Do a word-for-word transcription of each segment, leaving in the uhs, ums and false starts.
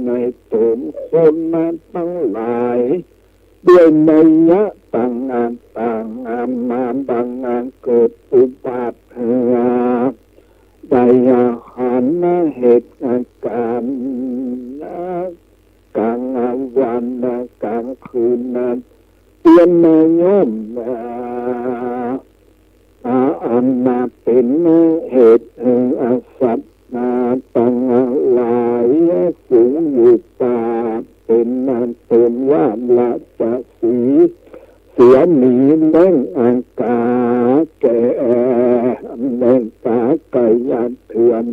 ในตนคนทั้งหลาย ด้วยนัยยะต่างๆ นานา บังเกิดอุบัติ ได้อาหารเหตุการณ์ กลางวันกลางคืนนั้น เตียนย่อม อาอันเป็นเหตุให้สัตว์ทั้งหลายฝูงอยู่ป่า เป็นต้นว่าราชสีห์ เสือหมี แล้งกา แก่ แล้งกา ไก่เถื่อน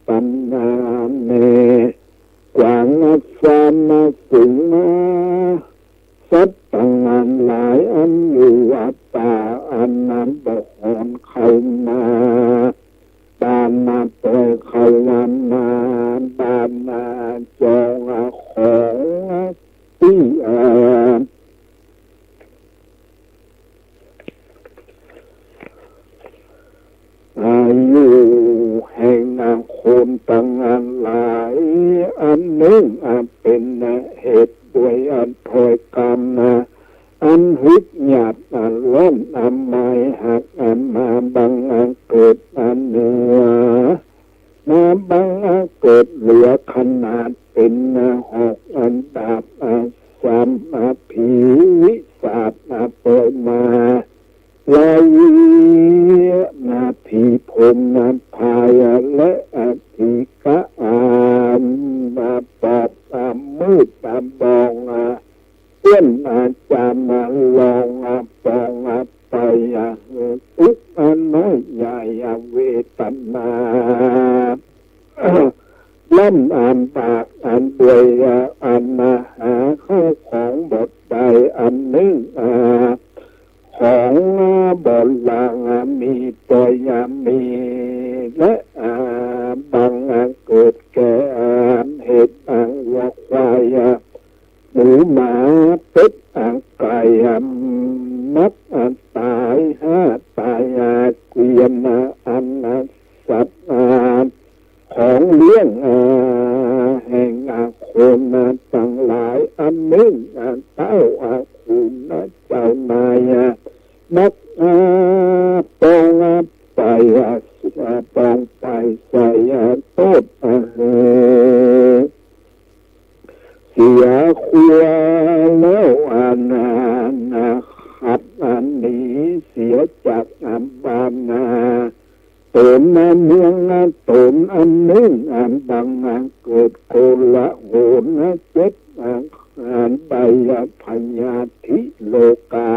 ปันนา แมว กวาง สามฝูง สัตว์ทั้งหลายอันอยู่ป่าอันนั้นบ่อนเข้ามา บ้านนา ปล่อยเข้ามา บ้านนา จองของตี้ อยู่แห่งคนทั้งหลาย อันหนึ่งอันเป็นเหตุด้วยอันถอยกรรม อันหึกหยาบอันร้อนอันไม้หักอันมาบังอันเกิดอันเหนือ มาบังอันเกิดเหลือขนาดเป็นหอกอันดาบอันสามอภิวิสาดอันเปิดมา ลาวีนาผีพรหมนาพายและอธิกะอามมาปอบอามืดอาบองอาเปื้อนอาจารย์มาลองอาปองอาไปอาหือทุกข์อาน้อยใหญ่อาเวทนา ลำอันบากอันด้วยอันหาเข้าของบทใดอันหนึ่งอาของบทลางมีตัวยามี และอาบังอันเกิดแก่อาเหตุอันวัวควายหมูหมาเป็ดอันไก่นักอันตายห้าตายอาเกวียนอันสัตว์อา ของเลี้ยงอาแห่งอาคนทั้งหลายอันหนึ่งอาเต้าอาคุณเจ้านายอานักอาปองอาไปอาสุอาปองไปใส่อาโทษอาเหอเสียครัวแล้วอานานาขับอาหนีเสียจากอาบานา ตนอันเมืองอันตนอันหนึ่งอันดังอันเกิดโกลาหลเจ็ดอันอันใดพยาธิโลกา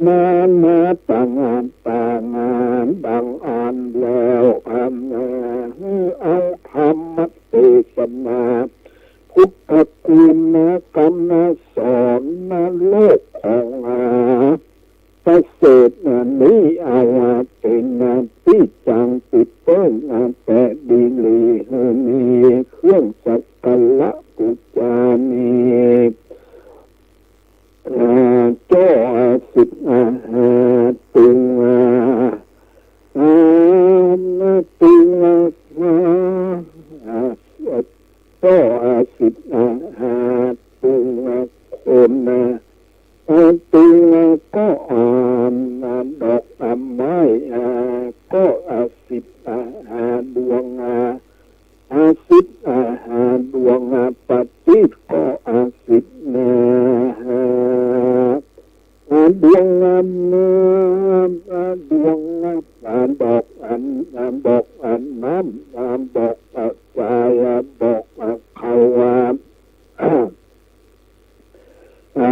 นานาต่างอันต่างอันดังอันแล้วอันหือเอาธรรมเทศนา พุทธคุณกำสอนโลกของอา ประเสริฐนี้เอาว่าเป็นที่จังติดเปิ้งแต่ดีหลีหือมีเครื่องสักการะปูจามี อ่า เจ้าสิบอาหาตุงอาหาตุงอาหา ก็อาสิบอาหาตุงคนอาตุงก็อาดอกอาไม้อาก็อาสิบอาหาดวงอาอาสิบอาหาดวงอาปฏิก็อาสิบนาหา อาดวงอาน้ำอาดวงอาดอกอันอาดอกอันน้ำอาดอกอาจายอาดอกอาเขาอาอา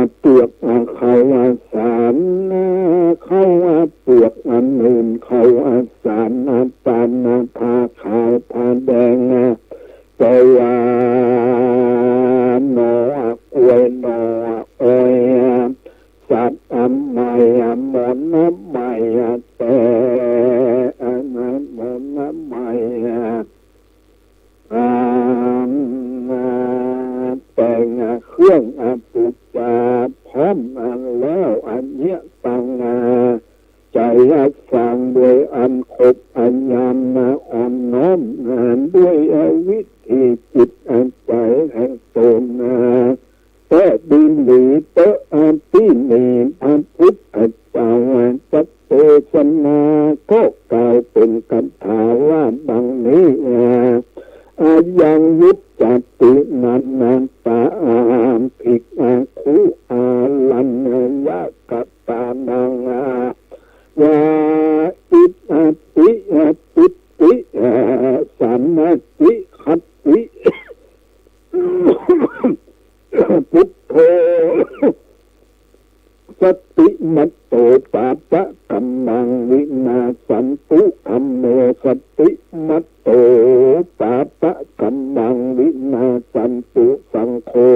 vināsantu, saṅgho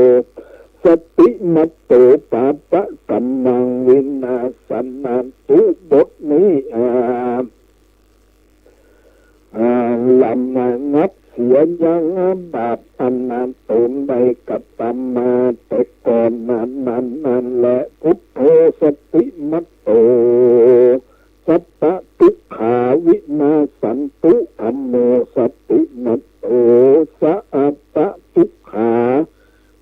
satimatto pāpakammaṃ vināsantu. บทนี้ อ่า อ่า ระงับเสียยังบาปอันตนได้กระทำมาแต่ก่อนนั้นนั้นและ Buddho satimatto sabbadukkhā vināsantu, dhammo satimatto sabbadukkhā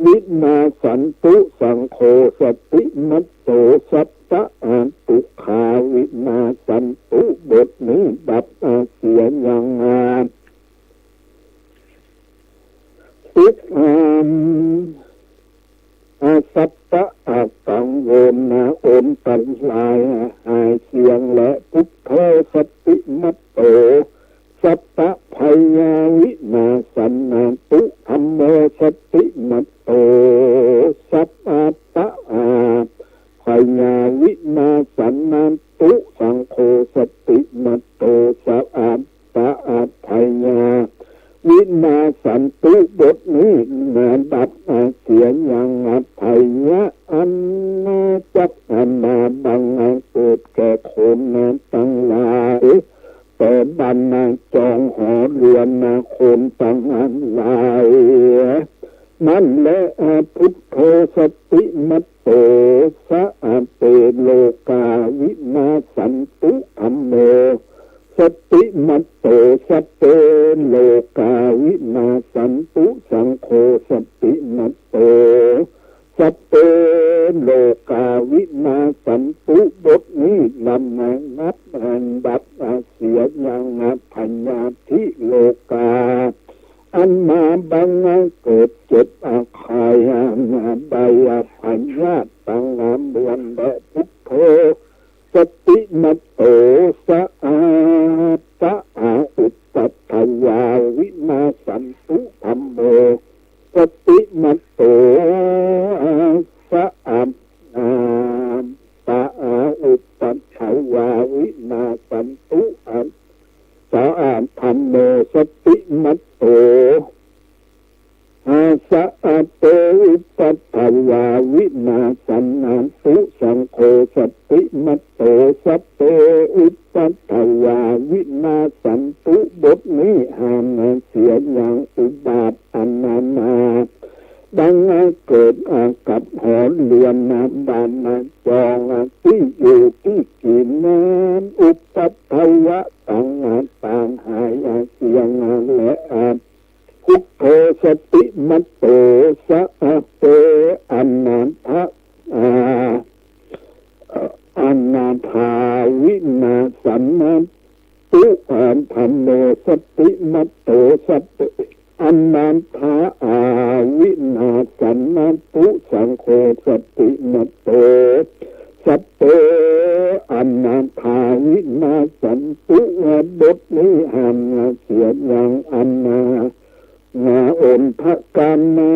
vināsantu, saṅgho satimatto sabbadukkhā vināsantu. บทนี้ดับเสียยัง อา ทุกข์ อา อา สัพพะ อา กังวล อา อันตราย อา หายเสียง และ Buddho satimatto sabbabhayavināsantu, dhammo satimatto sabbabhayavināsantu, saṅgho satimatto sabbabhayavināsantu. บทนี้ดับเสียยังภัยอันจักมาบังเกิดแก่คนทั้งหลาย แต่บ้านนาจองหอเรือนนาคนทั้งหลาย นั่นแหละ Buddho satimatto sabbe rogā vināsantu, dhammo satimatto sabbe rogā vināsantu, saṅgho satimatto sabbe rogā vināsantu. บทนี้ระงับดับเสียยังพยาธิโรคา อันมาบังเกิดเจ็บไข้ได้พยาธิทั้งมวล และ Buddho satimatto sabba upaddavā vināsantu, dhammo satimatto sabba upaddavā vināsantu, dhammo satimatto sabbe upaddavā vināsantu, saṅgho satimatto sabbe upaddavā vināsantu. บทนี้ห้ามเสียยังอุบาทอันนานา บังเกิดกับหอเรือนบ้านจองที่อยู่ที่กินนั้น อุปัดภวะต่างๆ หายเสียง และ Buddho satimatto sabbe anātha anāthā vināsantu, dhammo satimatto sabbe anāthā vināsantu, saṅgho satimatto sabbe anāthā vināsantu. บทนี้ห้ามเสียยังอนา นาอนทกานา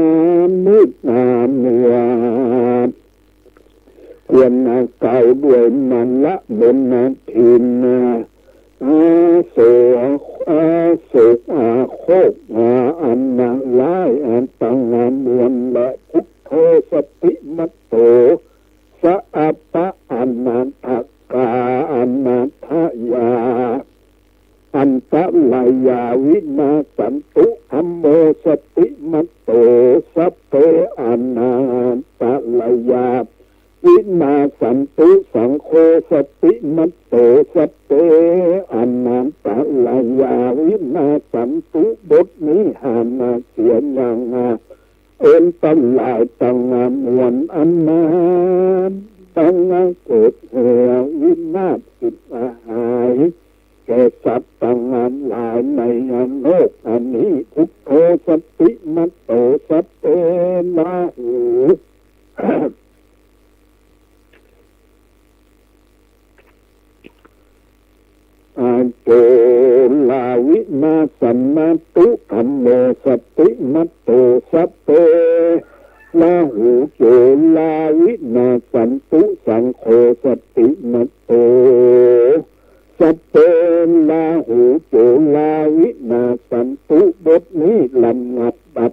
มิตาเมือ ควรกล่าวด้วยมลมนทิน อาโศก อาโศก อาโคก อาอันร้ายอันต่างมวล และ Buddho satimatto sabba anāthakā anāthāya antarāyā vināsantu, dhammo satimatto sabbe anantarāyā vināsantu, saṅgho satimatto sabbe anantarāyā vināsantu. บทนี้ห้ามเสียยังอันตรายต่างมวลอันมาบังเกิดเหตุวินาศ สิ้นหาย แก่สัตว์ทั้งหลายในโลกอันนี้ Buddho satimatto sabbe rāhu corā vināsantu, dhammo satimatto sabbe rāhu corā vināsantu, saṅgho satimatto sabbe rāhu corā vināsantu. บทนี้ระงับดับ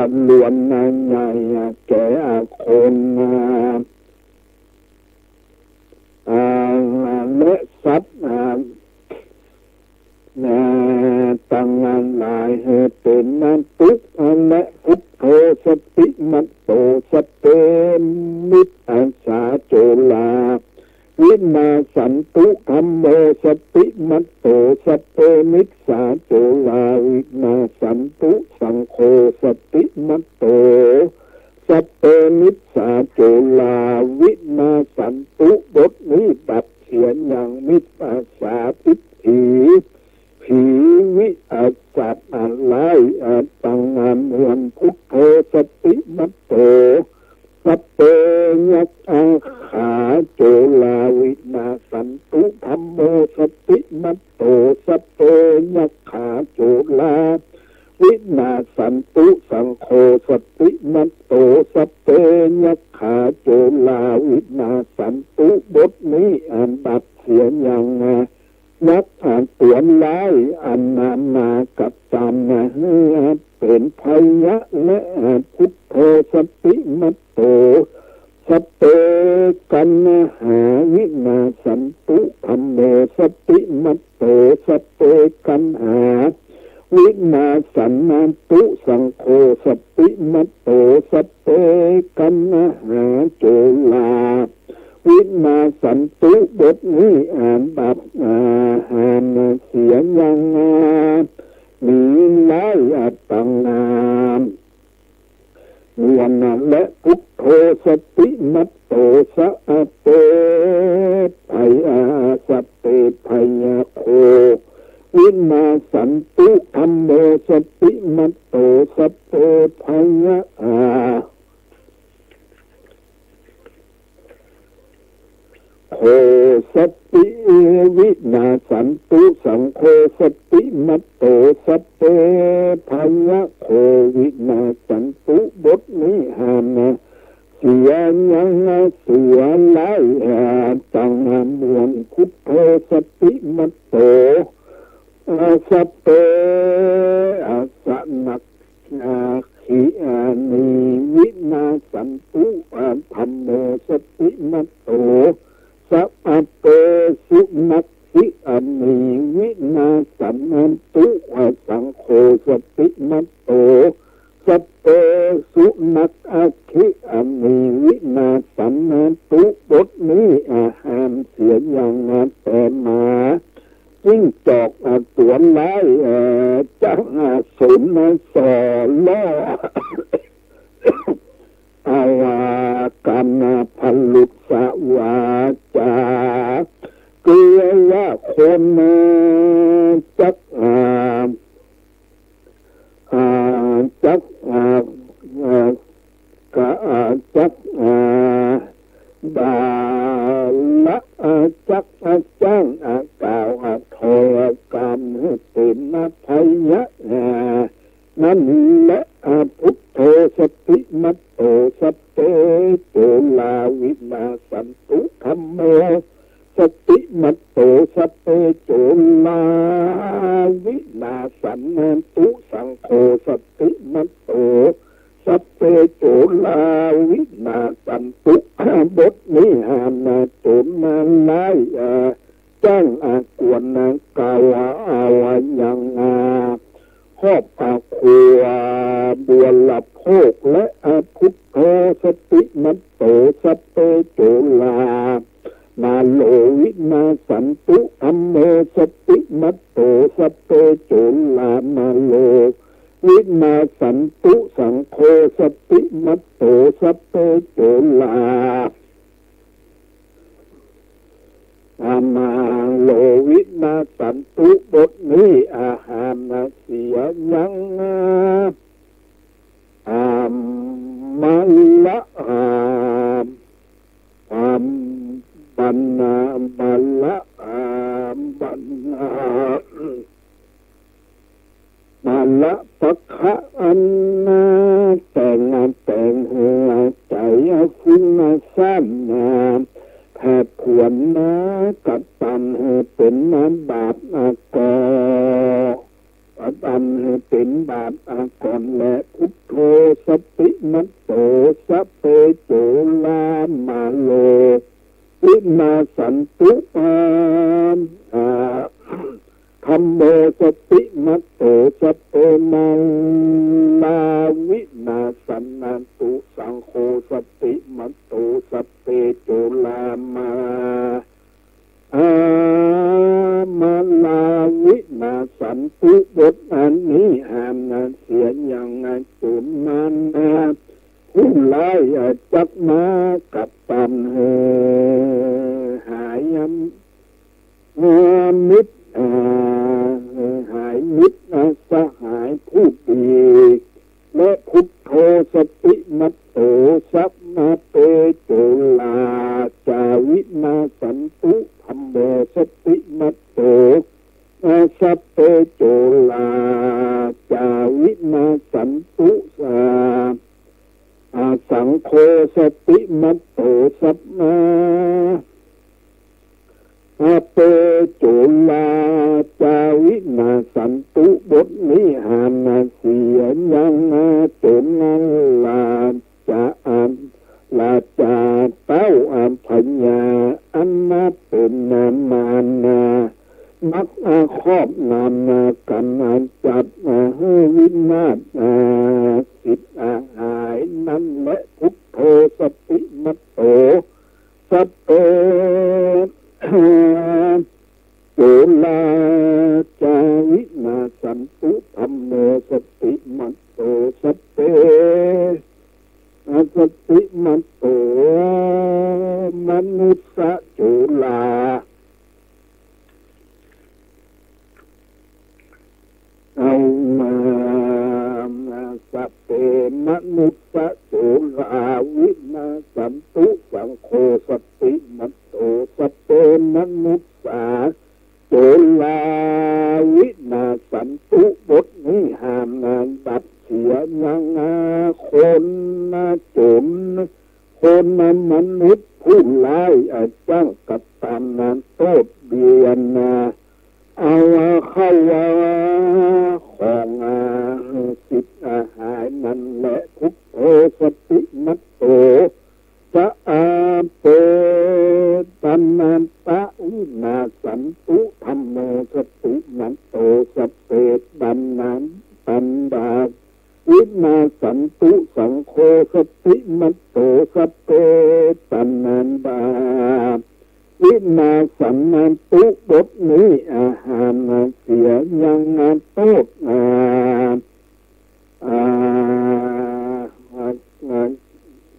ประลวนนาใหญ่แก่คน อา และสัตว์ อา นา ตังหลายให้เป็นนั้น ปุ และ Buddho satimatto sabbe missācolā vinassantu, Dhammo satimatto sabbe missācolā vinassantu, Saṅgho satimatto sabbe missācolā vinassantu. บทนี้ดับเสียยังมิจฉาทิฏฐิ ผีวิอาสัตว์ร้าย อัตตัง อันมวล Buddho satimatto sabbe yakkhā colā vinassantu, Dhammo satimatto sabbe yakkhā colā vinassantu, Saṅgho satimatto sabbe yakkhā colā vinassantu. บทนี้อันดับเสียยัง ยักษ์ตัวร้ายอันนานากัปตัน เป็นพยะ และ Buddho satimatto sabbe kaṇhā vinassantu, Dhammo satimatto sabbe kaṇhā vinassantu, Saṅgho satimatto sabbe kaṇhā colā vinassantu. บทนี้อันดับอาหารเสียยัง หมีร้าย อัตตัง อันมวล และ Buddho satimatto sabbe bhayā sabbe bhayā kho vinassantu, Dhammo satimatto sabbe bhayā kho sabbe vinassantu, Saṅgho satimatto sabbe bhayā kho vinassantu. บทนี้อันเสียยังเสือร้าย อัตตัง อันมวล Buddho satimatto sabbe อสนักขี anīvinassantu, dhammo satimatto, sabbesu nassi anīvinassantu, saṅgho satimatto, sabbesu nassi anīvinassantu. บทนี้ห้ามเสียยังแก่หมา จิ้งจอกตัวร้าย เอ่อ จักสุนัขสอล้อ อาว่าการผลุสวาจา เกลือว่าคนจัก อ่า อ่า จัก อ่า อ่า กะ อ่า จัก อ่า ด่าละ อ่า จัก อ่า จ้าง อ่า กล่าว อ่า ถ้อย อ่า กำให้เป็น อ่า พยะ อ่า นั้นแหละ อ่า Buddho satimatto, sabbe colā vinassantu, dhammo satimatto, sabbe colā vinassantu, saṅgho satimatto, sabbe colā vinassantu. บทนี้ห้าม อ่า โจรร้าย อ่า จ้าง อ่า กวน อ่า กล่าว อ่า ว่ายัง อ่า ครอบ อ่า ครัวบริโภค และ อ่า Buddho satimatto, sabbe colā maro vinassantu, dhammo satimatto, sabbe colā maro vinassantu, saṅgho satimatto, sabbe colā maro vinassantu. บทนี้ห้ามเสียยัง อ่า มะละ อ่า อ่า บรรณา มะละ อ่า บรรณา มาละปะคะอันนา แต่งงานแต่งหัวใจฟุ้งซ่านนา แผดผวนนากระทำให้เป็นนาบาปอากร กระทำให้เป็นบาปอากร และ Buddho satimatto, sabbe colā maro vinassantu, อ่า อ่า Dhammo satimatto, sabbe colā maro vinassantu, saṅgho satimatto, sabbe colā maro vinassantu. บทนี้ห้ามเสียยัง โจรผู้ร้ายจักมากระทำให้หาย มิตร อ่า หายมิตร อ่า สหายผู้ดี และ Buddho satimatto, sabbe colā ca vinassantu, dhammo satimatto, sabbe colā ca vinassantu, อ่า อ่า saṅgho satimatto, sabbe colā ca vinassantu. บทนี้ห้ามเสียยัง โจรราชา ราชาเต้าพญา อันเป็นมาร มักครอบงำกัน จัดให้วินาศ สิทธิ์หาย นั้นแหละ Buddho satimatto, sabbe colā ca vinassantu, dhammo satimatto, sabbe satimatto, manussā colā, เอามา sabbe manussā colā vinassantu, saṅgho satimatto, sabbe manussā colā vinassantu. บทนี้ห้ามดับเสียยัง คนโจร คนมนุษย์ผู้ร้ายจ้างกระทำโทษเบียด เอาเข้าของ สิทธิ์หาย นั้นแหละ Buddho โฆ สัตติมัตโต สัพเพ ปัณณา วินาสสันตุ บทนี้อาหารเสียยังโทษอาอา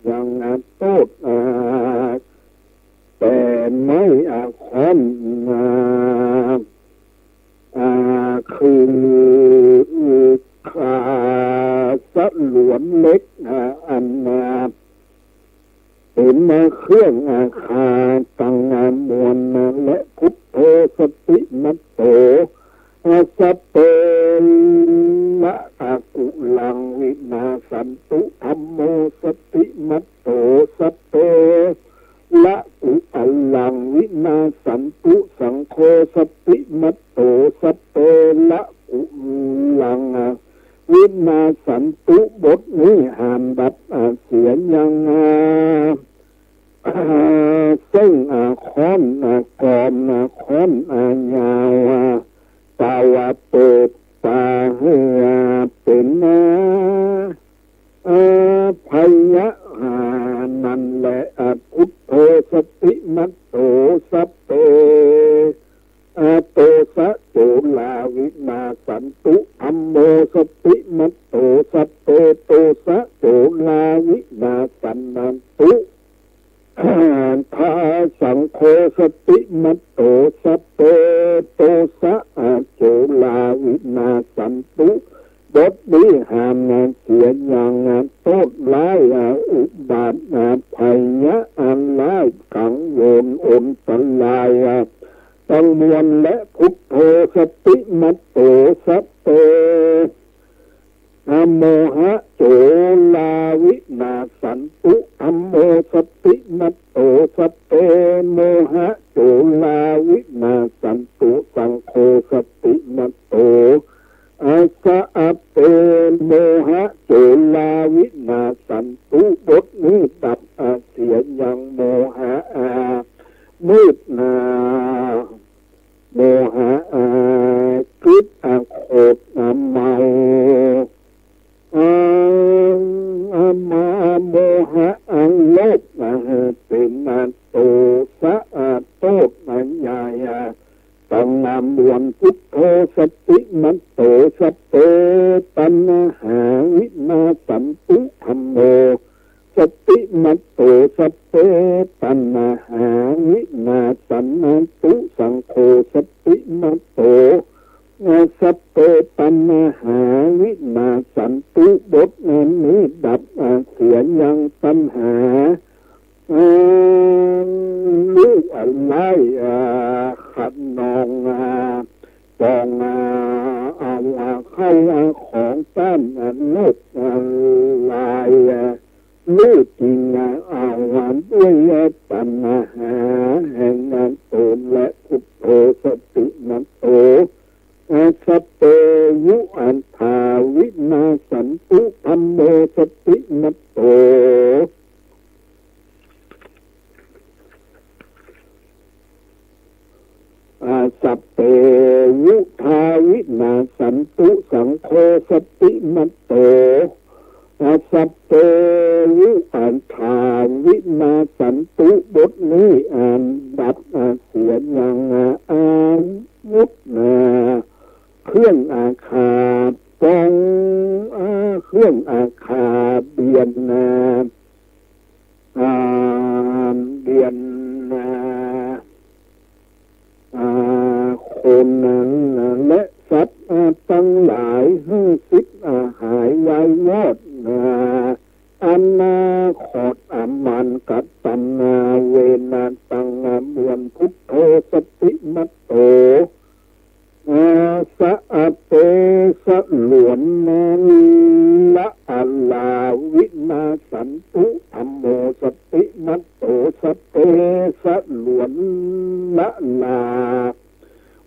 ยังโทษอาแต่ไม้อาคอนอาอาคือคาสลวนเหล็กอาอันอาเป็นเครื่องอาคาตังอามวลและพุทโธ สัตติมัตโต อาสัพเพละอากุลังวินาสสันตุ ธัมโม สัตติมัตโต สัพเพละกุอัลลังวินาสสันตุ สังโฆ สัตติมัตโต สัพเพละกุลังวินาสสันตุ บทนี้ห้ามดับอาเสียยังอาเส้งอาค้อนอากรอาค้อนอายาวาตาวาเปตาเหือเป็นอา อาพยะหานั้นแหละอาพุทโธ สัตติมัตโต สัพเพอาโตสะโจลาวินาสสันตุ ธัมโม สัตติมัตโต สัพเพโตสะโจลาวินาสสันตุ ทาสังโฆ สัตติมัตโต สัพเพโตสะอาโจลาวินาสสันตุ บทนี้ห้ามเสียยังโทษร้ายอุบาทภัยอันร้ายกังวลอันตรายทั้งมวลและพุทโธ สัตติมัตโต สัพเพ โมหะโจลาวินาสสันตุ ธัมโม สัตติมัตโต สัพเพโมหะโจลาวินาสสันตุ สังโฆ สัตติมัตโต อาสะอาเปโมหะโจลาวินาสสันตุ บทนี้ดับอาเสียยังโมหะอามืดนา โมหะอาคิดอาโขดอาเมาอาอามาโมหะอาโลภอาเป็นอาโตสะอาโทษอาญาญาตังนามวนพุทโธ สัตติมัตโต สัพเพตัณหาวินาสสันตุ ธัมโม สัตติมัตโต สัพเพตัณหาวินาสสันตุ สังโฆ สัตติมัตโต สัพเพตัณหาวินาสสันตุ บทนี้ดับอาเสียยังตัณหาอาลูกอะไรอาขันนองอาปองอาเอาอาเข้าอาของต้านอาลูกอะไรอา รู้จริงอาวันด้วยตัณหาแห่งงานตนและพุทโธ สติมัตโต อาสัพเพยุอัฏฐาวินาสสันตุ ธัมโม สติมัตโต อาสัพเพวุธาวินาสสันตุ สังโฆ สติมัตโต อาสัพเพวุอัฏฐาวินาสสันตุ บทนี้อันดับอาเสียยังอาอาวุธนาเครื่องอาฆาตปองอาเครื่องอาฆาตเบียนนา อ่าเบียนอ่าอ่าคนนั้นและสัตว์อ่าทั้งหลายให้สิ้นอ่าหายวายวอดอ่าอันนาขอดอามันกัตตนาเวนาตังอ่ามวลพุทโธสติมัตโต อาสะอาเปสะหลวนนาละอาลาวินาสสันตุธัมโมสติมัตโตสะเปสะหลวนละลา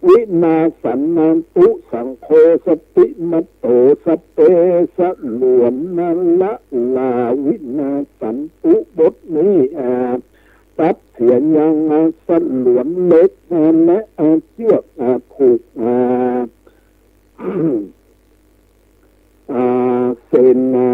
วินาสสันนันตุสังโฆสติมัตโตสะเปสะหลวนนาละลาวินาสสันตุบทนี้อา ตัดเสียยังสลวนเหล็กและเชือกผูกเสนา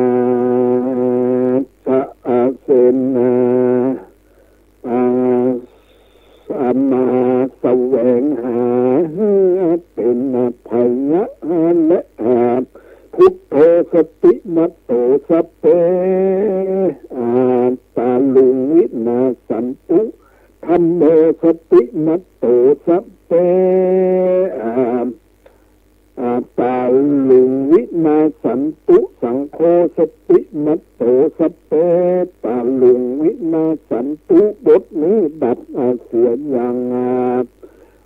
dhammo satimatto sabbe, ā, ā, pāluṃ vinassantu, saṅgho satimatto sabbe, pāluṃ vinassantu. บทนี้ดับ เสียยัง อา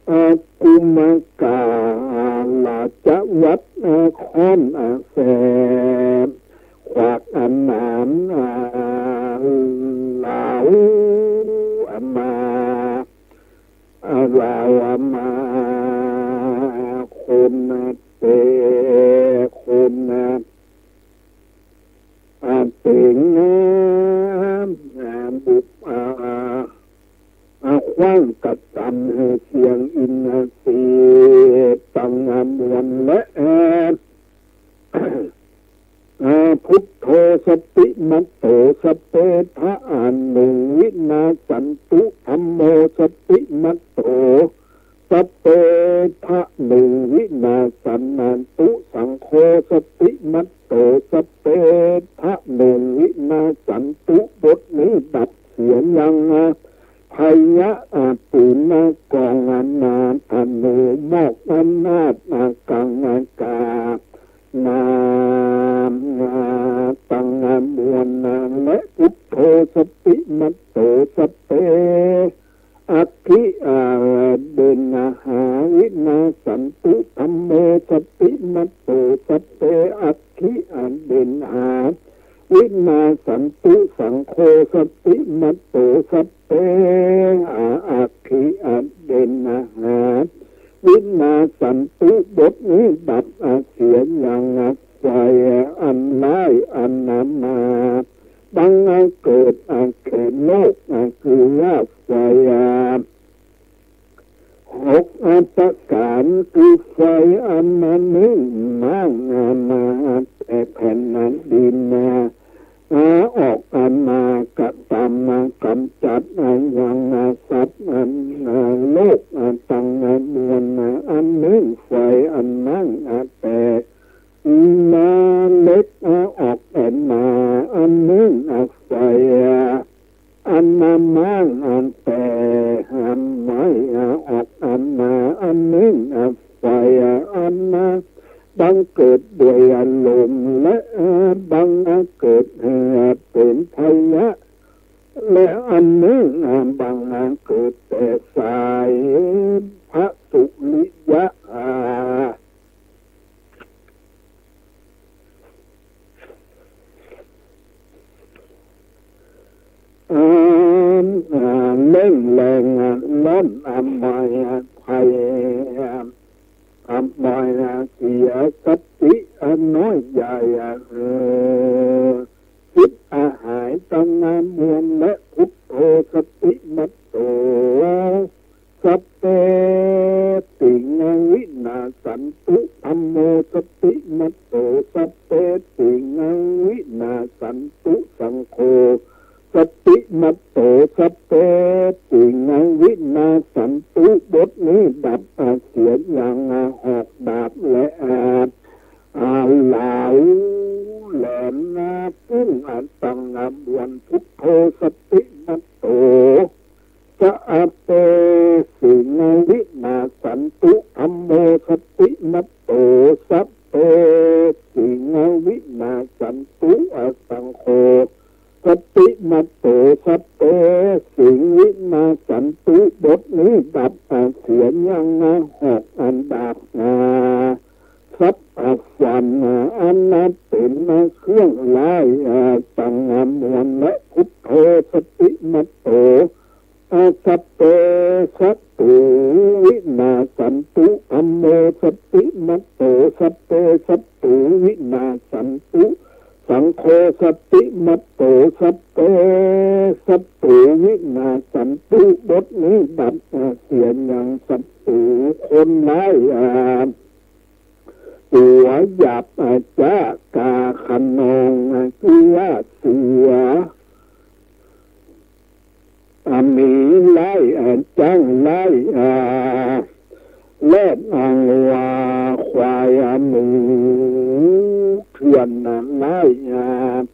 อา Kummakālā ca วัด นคร อา แสน ขวาก อา หนาน อา ลาว อา มา อา ลาว อา มา คน อา เต คน อา อา เตง อา อา บุบ อา อา ขว้าง กระตำ หื้อเสียง อินทรีย์ ตัง อา มวล และ อา อา Buddho satimatto sabbe dhātuṃ vinassantu, dhammo satimatto sabbe dhātuṃ vinassantu, saṅgho satimatto sabbe dhātuṃ vinassantu. บทนี้ดับ เสียยัง อา พยา อา ปืน อา กอง อา นา ธนู หมอก อา นาด อา กัง อา กา นาม อา ตัง อา มวล อา และ Buddho satimatto sabbe aggi, อา เด่น อา หา vinassantu, dhammo satimatto sabbe aggi, อา เด่น หา vinassantu, saṅgho satimatto sabbe, อา aggi, อา เด่น อา หา vinassantu. บทนี้ดับ อา เสียยัง อา ไฟ อา อันร้าย อา นา มา บัง อา เกิด อา แก่โลก อา คือว่า ไฟ อา หก อา ประการ คือไฟ อา มะ นึ่ง ม้าง อา มา อา แต่แผ่น อา ดิน อา อา ออก อา มา กระตำ อา กำจัด อา ยัง อา สัตว์ อา อา โลก อา ตัง อา มวล อา อัน นึ่ง ไฟ อา ม้าง อา แต่ อา เล็ก อา ออก อา มา อัน นึ่ง อา ไฟ อา อา นา ม้าง อา แต่ อา ไม้ อา ออก อา มา อัน นึ่ง อา ไฟ อา อา นา บังเกิดด้วย อา ลม และ อา บัง อา เกิด อา เป็นพยา และ อัน นึ่ง อา บัง อา เกิดแต่สาย พระสุริยะ อา อา อา เร่งแรง อา ร้อน อา มาย อา ภัย อา มาย อา เสียสติ อา น้อยใหญ่ อา เออ สิบ อา หาย ตัง อา มวล และ Buddho satimatto sabbe tiṃ vinassantu, dhammo satimatto sabbe tiṃ vinassantu, saṅgho satimatto sabbe tiṃ vinassantu. บทนี้ดับ อา เสียยัง อา หอกดาบ และ อา อา เหลาแหลม อา พุ่ง อา ตัง อา มวล Buddho satimatto sabbe tiṃ vinassantu, dhammo satimatto sabbe tiṃ vinassantu, a, saṅgho satimatto sabbe tiṃ vinassantu. บทนี้ดับ อา เสียยัง อา หอก อา ดาบ อา สับ อา ฟัน อา อัน อา เป็น อา เครื่องร้าย อา ตัง อา มวล และ Buddho satimatto, a, sabbe satthu vinassantu, dhammo satimatto, sabbe satthu vinassantu, saṅgho satimatto, sabbe satthu vinassantu. บทนี้ดับ อา เสียยัง ศัตรู คนร้าย อา ตัวหยาบ อา จ้า กล้า คะนอง อา คือว่า เสือ อา หมีร้าย อา ช้างร้าย อา แรด อา วัว ควาย อา หมู เถื่อน อา ร้าย อา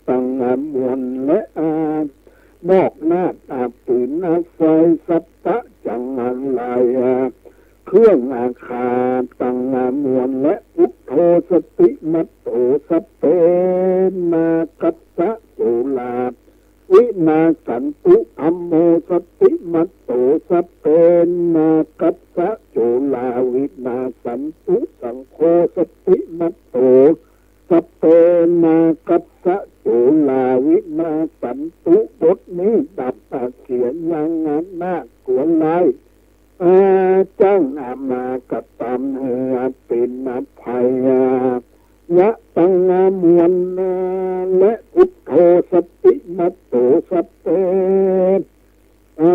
ตัง อา มวล และ อา หมอก นาด อา ปืน อา ไฟ สัพพะ colā vinassantu, dhammo satimatto sabbe nāgassa colā vinassantu, saṅgho satimatto sabbe nāgassa colā vinassantu. บทนี้ดับอาเสียยัง น่ากลัวร้าย อาจัง อามากระทำให้เป็นภัยยะ ตัง มวล และ Buddho satimatto sabbe อา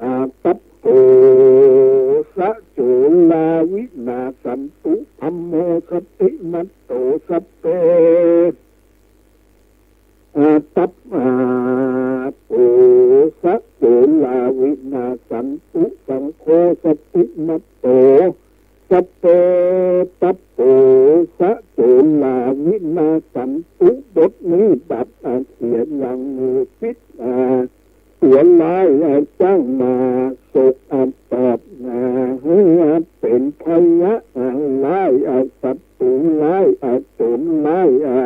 อา tappo sa colā vinassantu, dhammo satimatto sabbe อา tap อา po sa colā vinassantu, saṅgho satimatto sabbe tappo sa colā vinassantu. บทนี้ดับอาเสียยัง มีพิษ อา ตัวร้าย อาจัง มาโศก อาตอบ นา ให้เป็นภัยยะ อาร้าย อาศัตรูร้าย อาโจรร้าย อา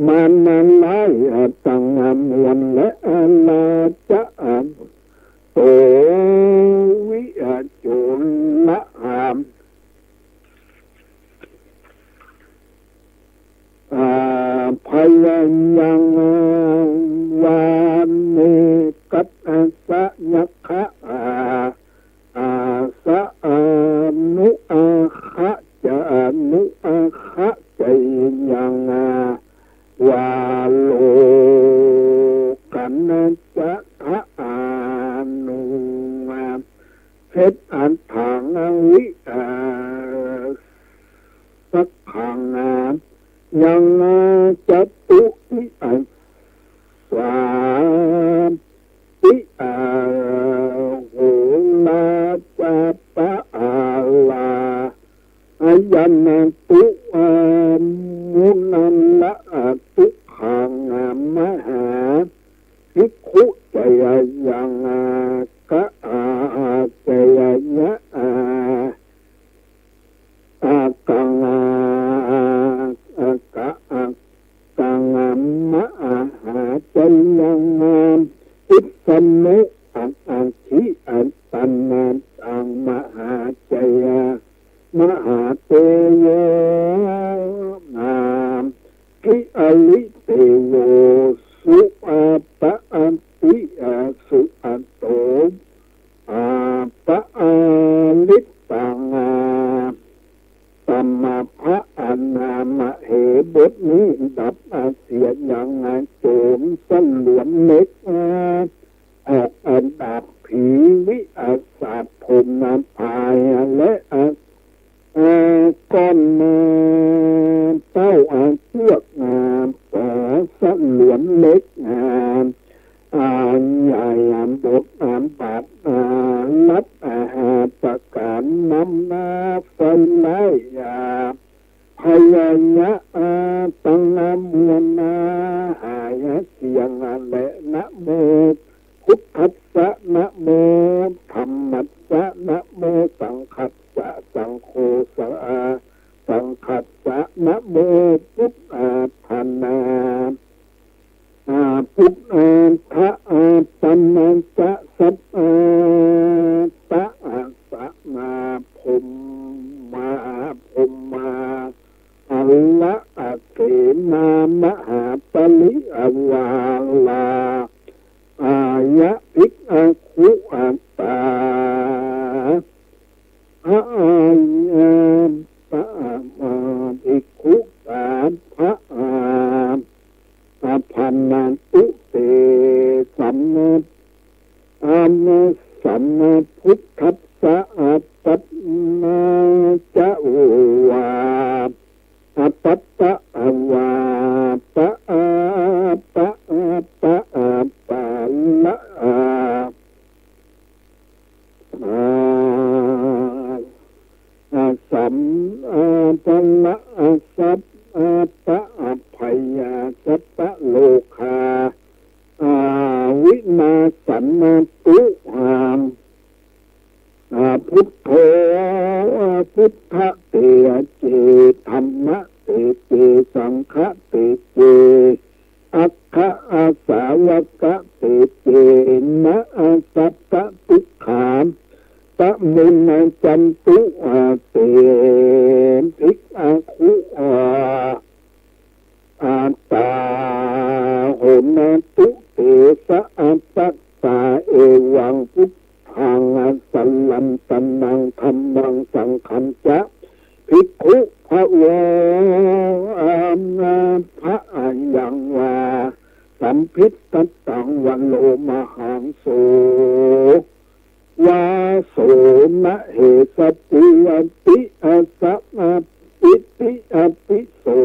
มารร้าย อาตัง อามวล และ อาราจะ อาโตวิ อาโจรละ อา อาภัยยัง วาเนกัสสะ ยักขะ อา อาสะ อานุอาคะ จะ อานุอาคะ จะยัง อา วาโลกัญจะทะ อานุ อา เพชร อัฏฐัง อวิ อา สักขัง อา ยัง อา จตุติ อา สา ติ อา โหรา จาปะ อาลา อายันตุ อามุนันละ อาตุกขัง อามหาภิกขุ จะยัง อากะ อา อาจะยะ อา อากัง อา อากะ อากัง อามะ อาหาจะยัง อา อิสสะนุ อา อาคิ อาตัน อาตัง มหาจะยะ มหาเตโว อา กิอาลิเตโว สุอาปะอาติ อาสุอาโต อาปะอาลิตัง อา ตมะพะ อานามะเห บทนี้ดับอาเสียยัง อาโจรสลวนเหล็ก อา ออกอาดาบผี วิอาสาทพรหมพาย และอา อาก้อน อาเต้า อาเชือก อาปอสลวนเหล็ก อา อาใหญ่ อาบท อาบาท อารัด อาหาประการนำ อาไฟไล่ อาพยายะ อาตัง อามวล อาหายเสียง อาและ นะโม พุทธัสสะ นะโมธัมมัสสะ นะโมสังฆัสสะ สังโฆสะ อาสังฆัสสะ นะโมพุทธาธนา อาพุทธาทะ อาปะนัญจะ สัพพาตะ อาสะ นาพรหมา พรหมา อาละ อาเสนา มหาปริวารา อายะภิกขุ อัตตา อายัมปะ อาภิกขุ สาพะ อา อาภันตุเต สัมมา อามาสัมมาพุทธัสสะ อาปัตนาจะ โอวา อาปัตตะ อาวาปะ อาปะ อาปะ อาปาละ อา อา อาสัม อาปะละ อาสัพ อาปะ อาพยา สัพพะโลคา อาวินาสันตุ อา อาพุทโธ อาพุทธะเต อาเจ ธัมมะเต เจ สังฆะเต เจ sambhitattaṃ va lomahaṃso vā so na hesati ati assa iti ati so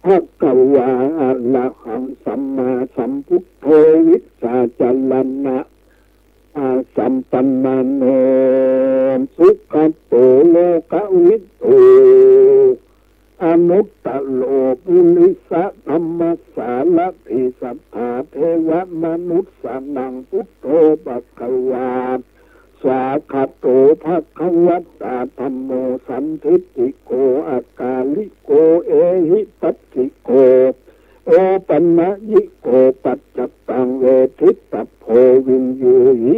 bhagavā arahaṃ sammāsambuddho vijjācaraṇa sampanno sugato lokavidū anuttaro purisadammasārathi satthā devamanussānaṃ buddho bhagavā. Svākkhāto bhagavatā dhammo sandiṭṭhiko akāliko ehipassiko opanayiko paccattaṃ veditabbo viññūhī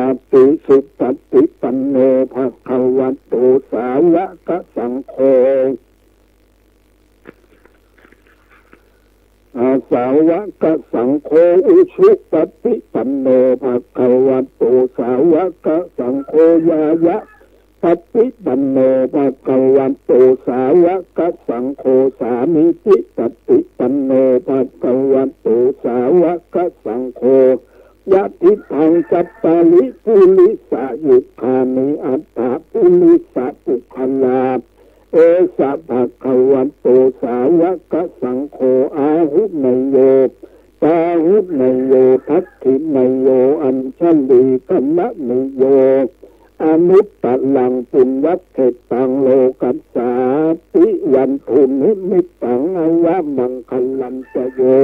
ati. Supaṭipanno bhagavato sāvakasaṅgho sāvakasaṅgho ujupaṭipanno bhagavato sāvakasaṅgho ñāyapaṭipanno bhagavato sāvakasaṅgho sāmīcipaṭipanno bhagavato sāvakasaṅgho yadidaṃ cattāri purisayugāni aṭṭha purisapuggalā esa bhagavato sāvakasaṅgho āhuneyyo pāhuneyyo dakkhiṇeyyo añjalikaraṇīyo anuttaraṃ puññakkhettaṃ lokassāti. Yandunnimittaṃ avamaṅgalañca yo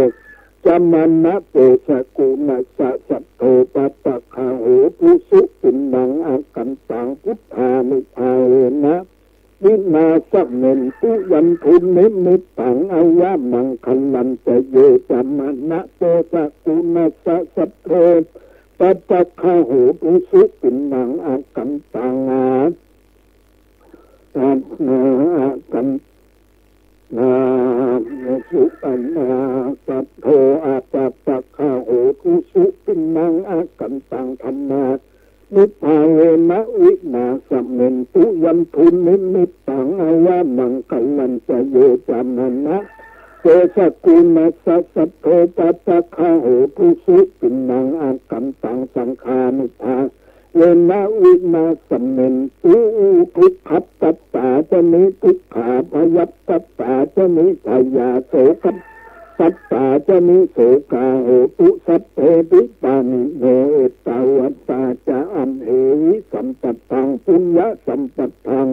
cāmanāpo sakuṇassa saddo pāpaggaho dussupinaṃ akantaṃ buddhānubhāvena vināsamentu. Yandunnimittaṃ avamaṅgalañca yo cāmanāpo sakuṇassa saddo pāpaggaho dussupinaṃ akantaṃ akantaṃ saddo apāpaggaho dussupinaṃ akantaṃ dhammānubhāvena vināsamentu. Yandunnimittaṃ avamaṅgalañca yo cāmanāpo sakuṇassa saddo pāpaggaho dussupinaṃ akantaṃ saṅghānubhāvena vināsamentu. Dukkhappattā ca niddukkhā bhayappattā ca nibbhayā sokappattā ca nissokā hontu sabbepi pāṇino. Ettāvatā ca amhehi sambhataṃ puññasampadaṃ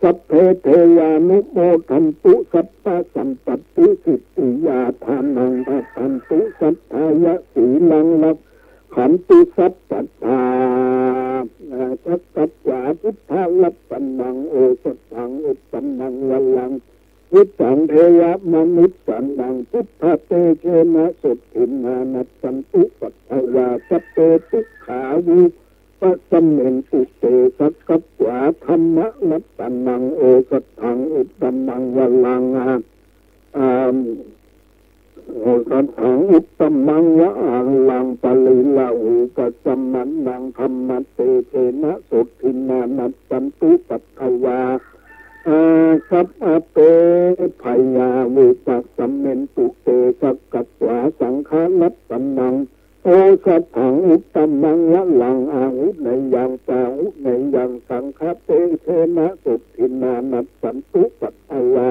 sabbe devānumodantu sabbasampattisiddhiyā. Dānaṃ dadantu saddhāya sīlaṃ rakkhantu sabbadā. Sakkatvā buddharatanaṃ osathaṃ uttamaṃ varaṃ hitaṃ devamanussānaṃ buddhatejena sotthinā nassantupaddavā sabbe dukkhā vū pasamentu te. Sakkatvā dhammaratanaṃ osathaṃ uttamaṃ varaṃ osathaṃ uttamaṃ varaṃ pariḷāhūpasamanaṃ dhammatejena sotthinā nassantupaddavā sabbe bhayā vūpasamentu te. Sakkatvā saṅgharatanaṃ osathaṃ uttamaṃ varaṃ āhuneyyaṃ pāhuneyyaṃ saṅghatejena sotthinā nassantupaddavā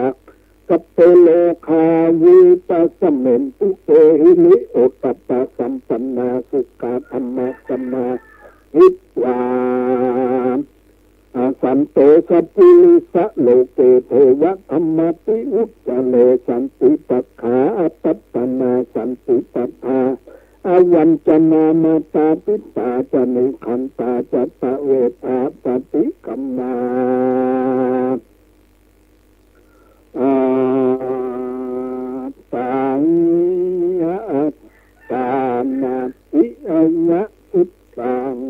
sabbe rogā vūpasamentu te. Hiriottappasampannā sukkā dhammasamāhitvā santo sappurisaloke devadhammāti vuccare. Santi pakkhā apattanā santi padā avañcanā mātā pitā ca nikkhantā jātaveda paṭikkama. Attāya attānāti ayasuttaṃ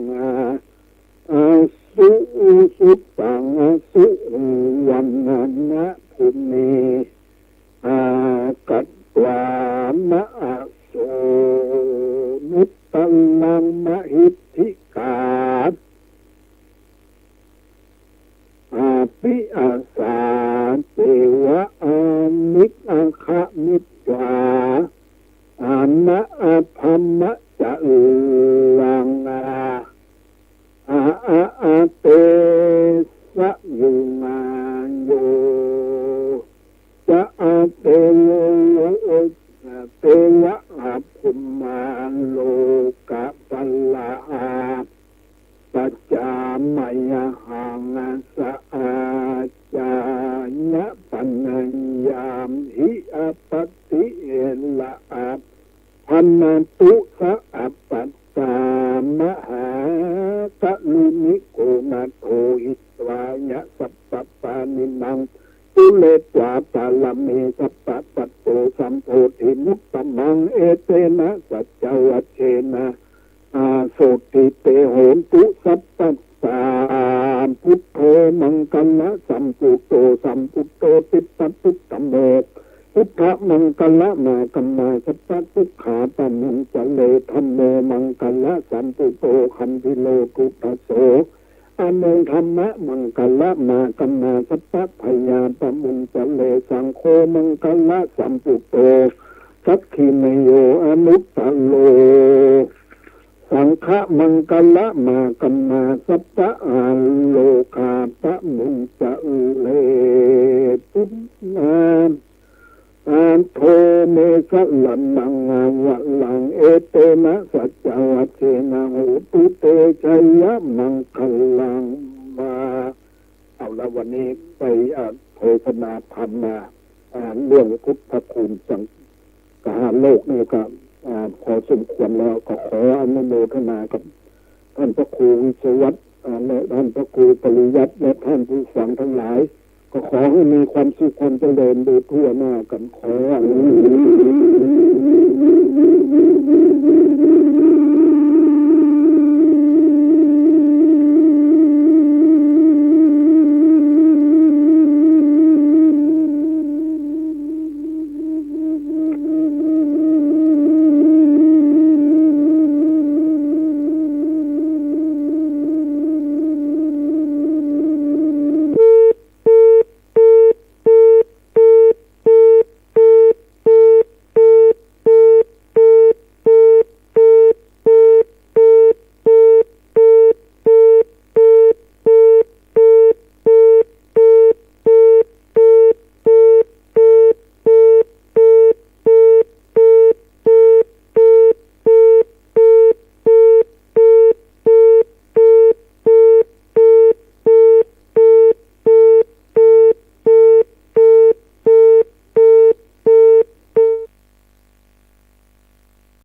asusuttaṃ asuvaṇṇaṃ na bhūmi katvāna asonuttaraṃ mahiddhikā devā brahmā lokapālā pajā mayhaṃ sahassañca bhaṇāmhi appaṭivedhaṃ. Bhaṇantu saggappatto mahākāruṇiko nātho hitvāya sabbapāṇinaṃ pūretvā pāramī sabbā patto sambodhimuttamaṃ. Etena saccavajjena sotthi te hotu sabbadā. Buddho maṅgalasambhūto sambuddho dhippaṭipaṭittamo buddhamaṅgalamāgamma sabbadukkhā pamuñcare. Dhammo maṅgalasambhūto gambhīro duddaso aṇuṃ dhammamaṅgalamāgamma sabbabhayā pamuñcare. Saṅgho maṅgalasambhūto dakkhiṇeyyo anuttaro saṅghamaṅgalamāgamma sabba arogā pamuñcare. Buddhaṃ buddho me saraṇaṃ varaṃ etena saccavajjena hotu te jayamaṅgalaṃ. เอาละวันนี้ได้อ่าเทศนาธรรมมาอ่าเรื่องพุทธคุณสังคหาโลกนี่ก็อ่าพอสมควรแล้วก็ขออนุโมทนากับท่านพระครูวิศวัตรอ่าและท่านพระครูปริยัติและท่านผู้ฟังทั้งหลาย ก็ขอให้มีความสุขความเจริญโดยทั่วหน้ากันขออนุโมทนา